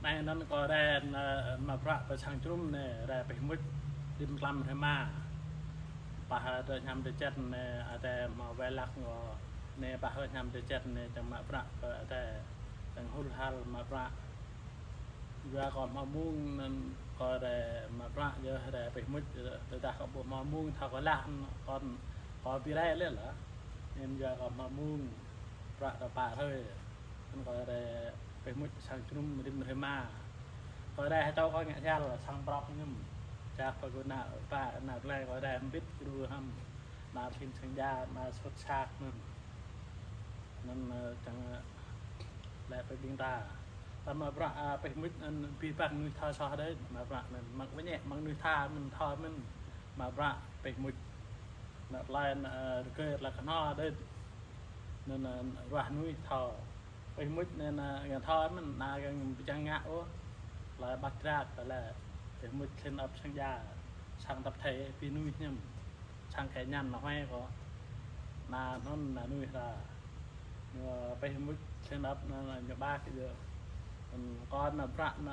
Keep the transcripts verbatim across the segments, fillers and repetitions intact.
Anŭn kâo rai, ơ, mă bruă pơ sang jơnum anai, rai pih muč, rĭm tlam hrơi rơma. Pah, ơ, tơ hiam tơ čet anai, adai hmâo wai lăk kâo anai, pah, ơ, hiam tơ čet anai, čang mă bruă pơ adai, čang hŭl hal mă bruă. Yua kâo hmâo mông anŭn kâo rai mă bruă yơh, rai pih muč, tơdah kâo ƀu hmâo mông, thâo kâo laih, kâo, kâo ƀu rai lĕ lah. Anŭn yua kâo hmâo mông, bruă tơ pă hrơi. Anŭn kâo rai pih muč sang jơnum rĭm hrơi rơma. Kâo rai hơtâo kâo ngă jal sang prŏk ñum. Čah pơ gơ̆ ană pă ană plei kâo rai mbĭt gru hăm. Ană thin sang ja, ană sut sak anŭn. Anŭn, ơ, čang, ơ, lĕ pơ ƀing ta. Ta mă bruă, ơ, pih muč anŭn abih bang mơnuih thâo soh đôč, mă bruă anŭn mơ̆ng wơñĕ, mơ̆ng mơnuih tha mơ̆n thâo mơ̆n. Mă bruă pih muč. Ană plei, ơ, rơgơi tơlơi kơhnâo đôč. Anŭn, ơ, ruah mơnuih thâo. Pih muč anŭn, ơ, gơ̆ thâo mơ̆n, ană gơ̆ ƀu čang ngă ôh. Tơlơi ƀă drap, tơlơi pih muč hlĭn ăp sang ja, sang tăp thê, pih mơnuih ñum. Sang kơ ñăn ană huai kâo. Anŭn, anŭn mơnuih ta. Ñu pih muč hlĭn ăp anŭn, anŭn ñu ƀă kơ yơh. Anŭn kâo mă bruă anŭn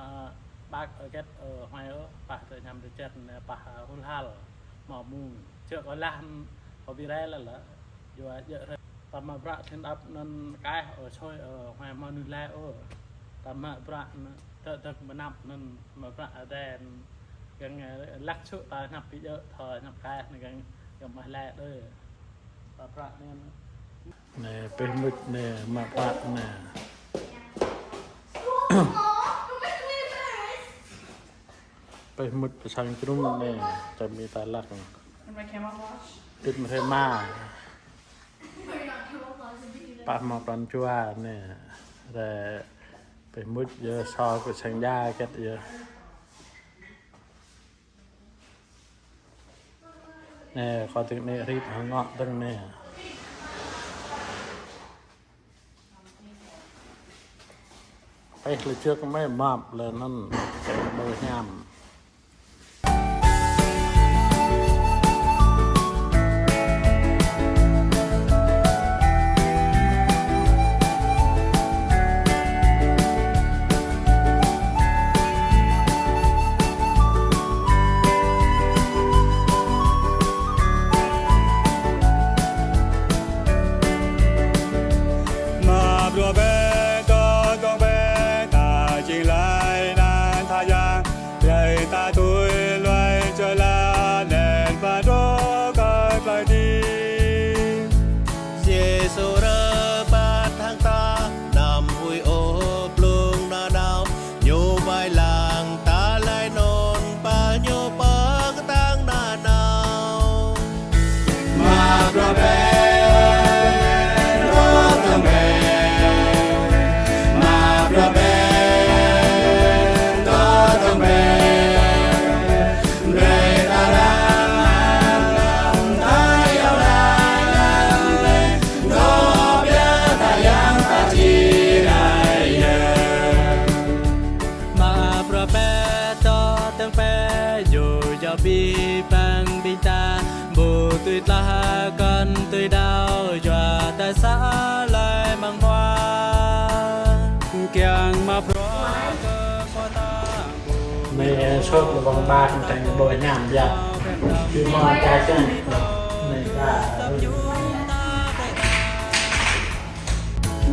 ƀă hơget, ơ, huai ôh, pah tơ hiam tơ čet anai, pah, ơ, hŭl hal. Hmâo mông. Čơ̆ kâo laih, kâo ƀu rai lĕ lah. Yua djơ̆ hrơi. Ta mă bruă hlĭn ăp anŭn kaih, ơ, sui, ơ, huai hmâo mơnuih laĭ, ơ. Ta mă bruă anŭn, tơ tơk mơnăp anŭn, mă bruă adai anŭn, gơ̆, ơ, lăk sŭ ta hñăp ƀu djơ̆, thâo hñăp kaih anŭn gơ̆, gơ̆ mă laĭ đôč. Ta bruă anŭn. Anai, pih muč anai, mă bruă anai. Pih muč pơ sang jơnum anai, čang mơ̆ ta lăk. And my camouflage? Rĭm hrơi rơma. Pah hmâo pran jua anai. Rai pih muč yơh, soh pơ sang ja hơget yơh. Anai, kâo dơ̆ng anai rĭm hơngŏ dơ̆ng anai. Pih lĕ čơ̆k mơ̆ măp lĕ anŭn, čang ƀơi hiam. Mă bruă bĕ, dŏ dŏng bĕ, ta jing laĭ anăn tha yang, brơi ta tui lui čơla anŭn pơdrô kơ tơlơi dĭ. Yêsu rơbat hăng ta, anăm huĭ ôh blung nanao, Ñu wai lăng ta laĭ anŭn pơ Ñu pơkơtang nanao. Mă bruă bĕ, dŏ dŏng bĕ. Mă bruă bĕ, dŏ dŏng bĕ. Brơi ta răng, ta iâu laĭ, dŏ ƀiă ta yang ta či rai yơh. Mă bruă bĕ, dŏ dŏng bĕ, yua yua abih bang ƀing ta, ƀu dưi tlaih kăn dưi đaŏ, yua ta sa laĭ mơ̆ng hmua. Kiăng mă bruă kơ khua ta. Anai sốt lŏm ƀă, tơ̆ng ƀơi hiam biă. Či mă ta čang. Anai ta.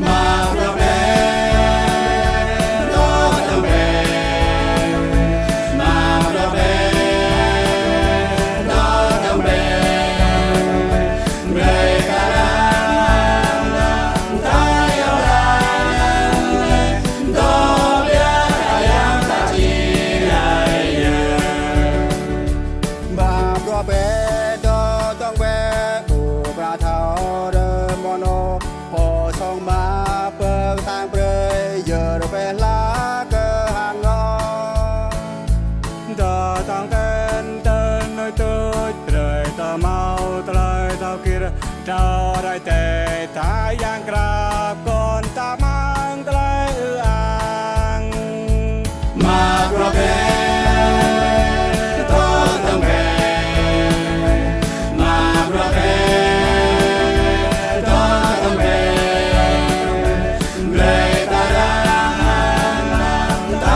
Mă bruă bĕ, dŏ dŏng bĕ. Mă bruă bĕ, dŏ dŏng bĕ. Brơi ta răng, ta iâu laĭ, dŏ ƀiă ta yang ta či rai yơh. Mă bruă bĕ, dŏ dŏng bĕ, ƀu brơi thâo rơmô nô, pô song mă pơkơtang brơi, yơr bĕ hla kơ hăng nô. Dŏ dŏng ten ten nui tuč, brơi ta hmâo tơlơi thâo kir, trâo rai tê ta yang krăp kŏn ta mơ̆ng tơlơi ư ang. Mă bruă bĕ, dŏ dŏng bĕ. Mă bruă bĕ, dŏ dŏng bĕ. Brơi ta răng, ta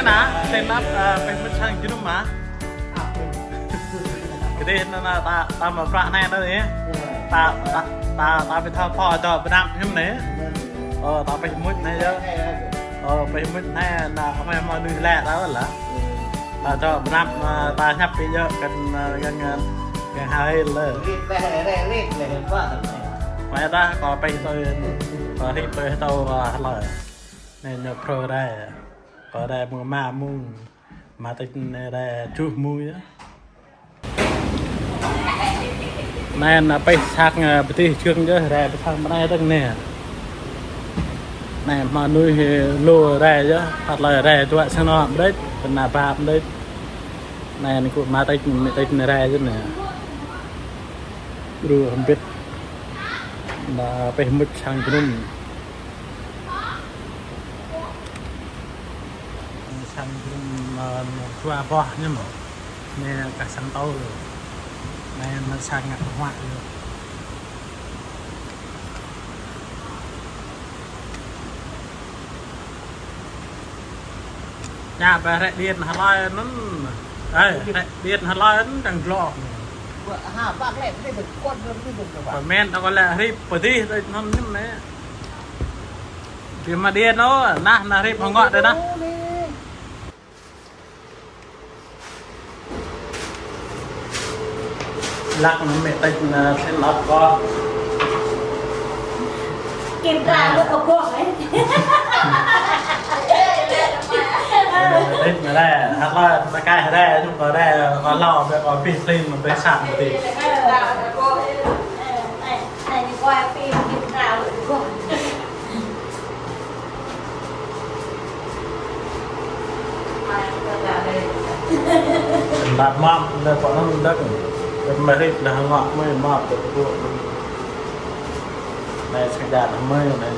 Anai, tơnap, ơ, pơmĭn sang jơnum mă. Kơdih anai, anai, ta, ta mă prăk anai anai. Ta, ta, ta, ta ƀu thâo pho dŏ bơnăp hiư̆m anai. Ơ, ta pơmĭn anai yơh. Ơ, pơmĭn anai, anai, hmâo mơnuih lĕ ta wơ̆t lah. Ta dŏ bơnăp, ơ, ta ñăp pĭ yơh, kăn, ơ, kăn, ơ, kăn hơĭ lĕ. Hmâo ta, kâo pơmĭn tui, kâo hĭ pơmĭn tui, ơ, hlơi. Anai ñu phrâo rai. Kâo rai mơ̆ng rơma mông, mă tĕk anai rai tơjuh mông yơh. Anai anŭn pơih sang, ơ, pơtih čơkơ̆ng yơh, rai pơih sang pơ anai tơ̆ng anai. Anai mơnuih lu rai yơh, phat lơi rai tuă sang anŏ pơđĕč, pơ anai pap pơđĕč. Anai anŭn kơ mă tĕk, mă tĕk anai rai yơh anai. Ru hơbĭt. Anai pơih mŭt sang jơnum. Sang jơnum, ơ, dua boh ñu mơ̆. Anai kah sang tơl. Anai, anai sang ngă huă ñu. Ñu pơrĕ điện hlơi anŭn. Ê, rĕ điện hlơi anŭn đang glŏ. Ha, bak lĕ, pơdih, pơdih, kuat, pơdih, pơdih, pơdih. Pơmĭn ta kâo lĕ hrip pơdih tui anŭn ñu anai. Pơmĭn mă điện ôh, anai, anai hrip hơngŏ tui anai. Lăk anŭn mă tĕk anai, sĭt lăk kâo. Kiểm tra luôn ở cô ấy. Mă tĕk anai, hăt lơi, ta kai anai, chúng ta anai, kâo hlâo, kâo pih plin, kâo sat mă tĕk. Ờ, ờ, ờ, ờ, ờ, ờ, ờ, ờ, ờ, ờ, ờ. Ƀă mă, lĕ pơ anŭn đơ̆k. Lĕ mă hrip lĕ hơngŏ mơ̆ mă tĕk tŭ. Anai sơđah mơ̆ anai.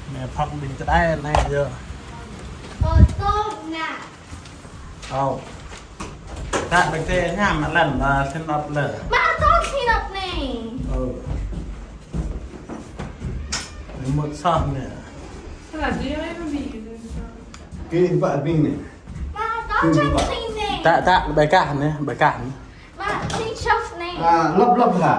Anai phŏk ƀing čơđai anai yơh. Ơ, tŏk ngă. Ơ. Tă ƀing tĕ ñam mă lăn, ơ, sĭt lăp lĕ. Mă tŏk sĭt lăp anai. Ơ. Anai mŭt soh anai. Kơ ƀă ƀing anai. Mă tŏk sĭt lăp anai. Tă, tă, ƀai kah anai, ƀai kah anai. Mă, sĭt soh anai. À, lăp, lăp hă?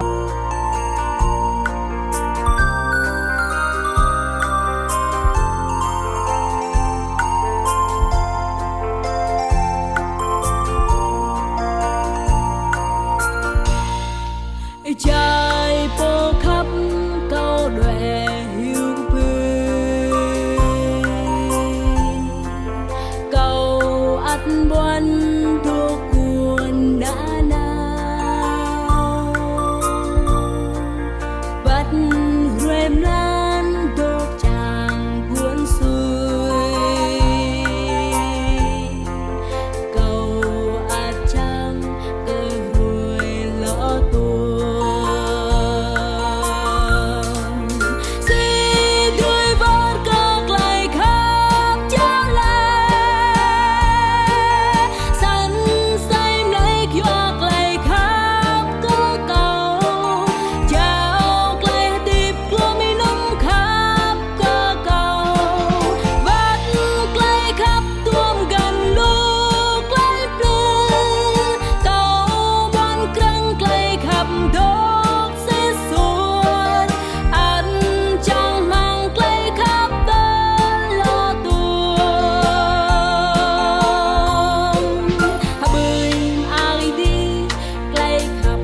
Jai pô khăp kâo đuaĭ hyu pơ. Kâo ăt ƀuăn dŏ kuôn nanao. Wăt hruê mlan dŏ čang kuôn sui. Kâo ăt čang kơ hruê lŏ tuôm. Si dưi wơr kơ klei khăp jao lĕ. Săn asơi mlei yua klei khăp kơ kâo. Jao klei hơdip kluôm mơnum khăp kơ kâo. Wăt klei khăp tuôm găn lu klei plư. Kâo ƀuăn krơ̆ng klei khăp dŏ sĭt suôr. Ăt čang hmang klei khăp tơl lŏ tuôm. Hơbơi mơai đĭ klei khăp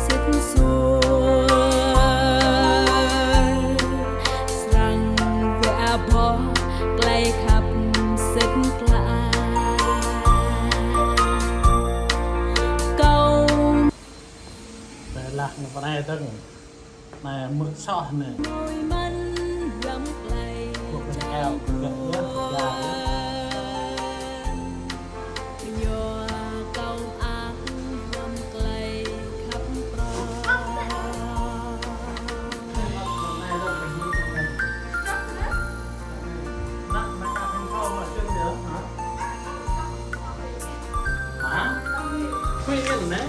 sĭt suôr. Srăng wĕ abŏ klei khăp sĭt klă. Kâo Tơdah ñu pơrai tơ̆ng. Anai mŭt soh anai. Môi măn lăm klei kâo kơgăt yơh, yơh. Yua kâo mơak lăm klei khăp prŏng. Hả? Hả? Khui yên nè.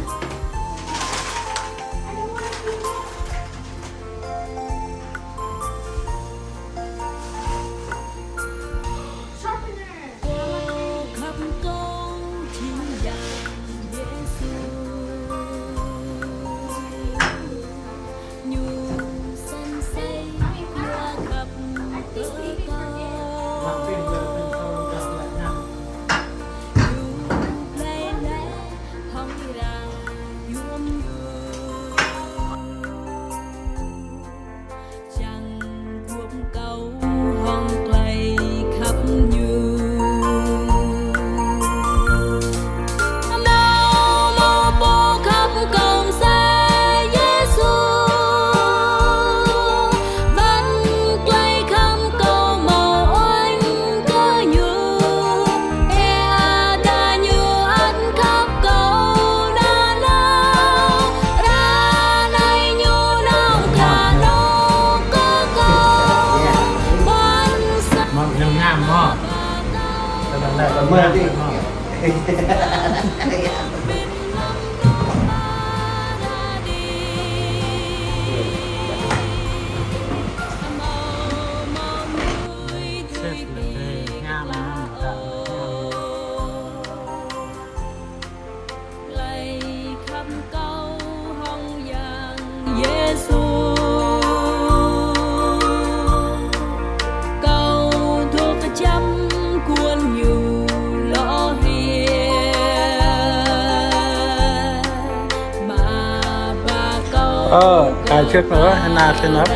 Ơ, ka čut mơ, na sên ăp, hă?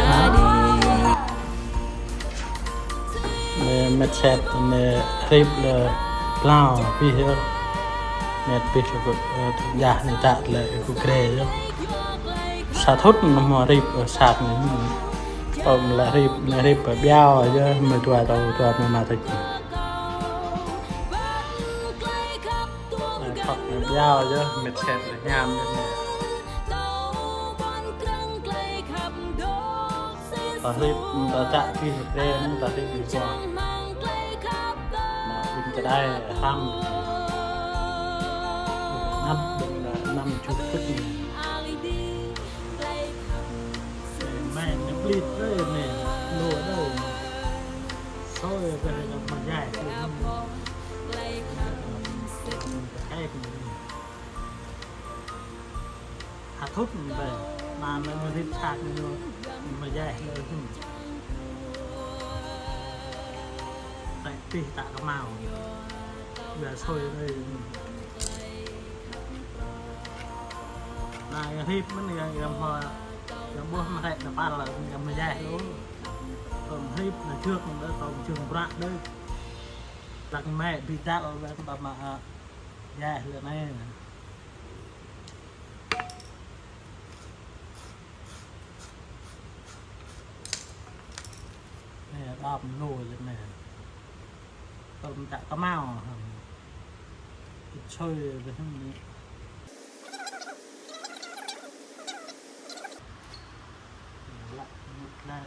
Anai met set, anai rip lĕ plao pih yơh. Met pih lĕ kơ, ơ, jah anai tă lĕ kơ grê yơh. Sa thŭn anŭn mơ̆ rip, ơ, sat anai. Ơ, mơ̆ lĕ rip, anai rip ƀiă yơh, mơ̆ dua tâo, dua mơ̆ ma tĕk. Anai khŏk anai ƀiă yơh, met set lĕ hiam yơh anai. Ta rip, ta čă pih rê, ta rip pih kuah. Anai ƀing čơđai hrăm. Anăp ƀing anăm čuh pŭt. Mơ̆ anai plit rê anai, lu rê. Sôi rê anai mơ̆ djai. Kaih anai. Hơthŭt mơ̆, mơ̆ anai rip sat anai, mơ̆ djai anai. Tĕ pih tă kơmao. Yua sôi anai. Anai rip mơ̆n yang, yang hmâo, yang ƀuh mơ̆ tĕ nao păl, yang mơ̆ djai lu. Tơm rip anai čưk, tơm čưk bră đơi. Lăng mơ̆ ƀu dăl, lăng ƀă mă, a, djai lĕ anai. Anai, đop lu lĕ anai. Tơm tă kơmao, hă. Kơ sôi lĕ hă anai. Lăk mŭt lĕ anai.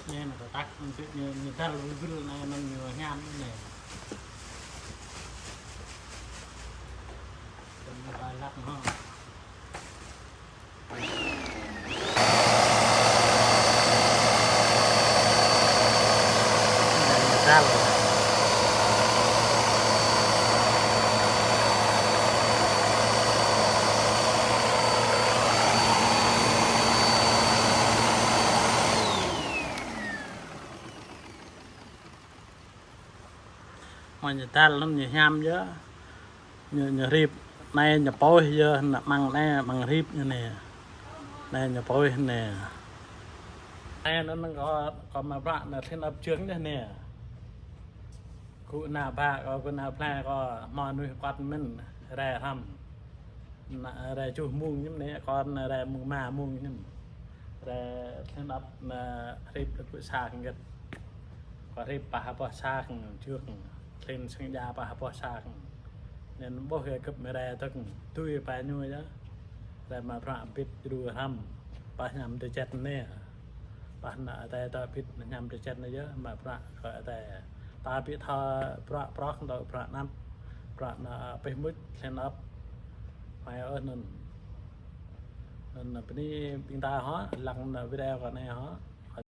Anai, anai tơtăk, anai ñu, ñu dăl wơl wơl anai, anŭn ñu hiam anai. Anŭn ñu ba lăk hŏ. Anai ñu dăl. Mơ̆ ñu dăl anŭn ñu hiam yơh. Ñu, ñu rip anai ñu pơih yơh, anai mơ̆ng anai, mơ̆ng rip ñu anai. Anai ñu pơih anai. Anai anŭn kâo, kâo mă bruă anai hlin ăp jơ̆ng yơh anai. Kơ ană bă kâo, kơ ană plei kâo, hmâo mơnuih kuăt mơ̆n, rai hrăm. Anai rai tơjuh mông ñu anai, kâo anai rai mông rơma mông ñu. Rai hlin ăp anai rip kơ sa hơget. Kâo rip pah boh sa hơget, hlin sang ja pah boh sa hơget. Anŭn ƀuh kơ gơ̆p mơ̆ rai tơ̆ng, tui pah ñu yơh. Rai mă bruă bit djru hrăm, pah hiam tơčet anai. Pah ană Adai ta bit hiam tơčet anai yơh, mă bruă kơ Adai. Ta ƀu thâo bruă prŏk, dŏ bruă anăp, bruă anai pih mŭt, hlin ăp. Mai ơ anŭn. Anŭn bơni ƀing ta hŏ, lăng anai video kâo anai hŏ.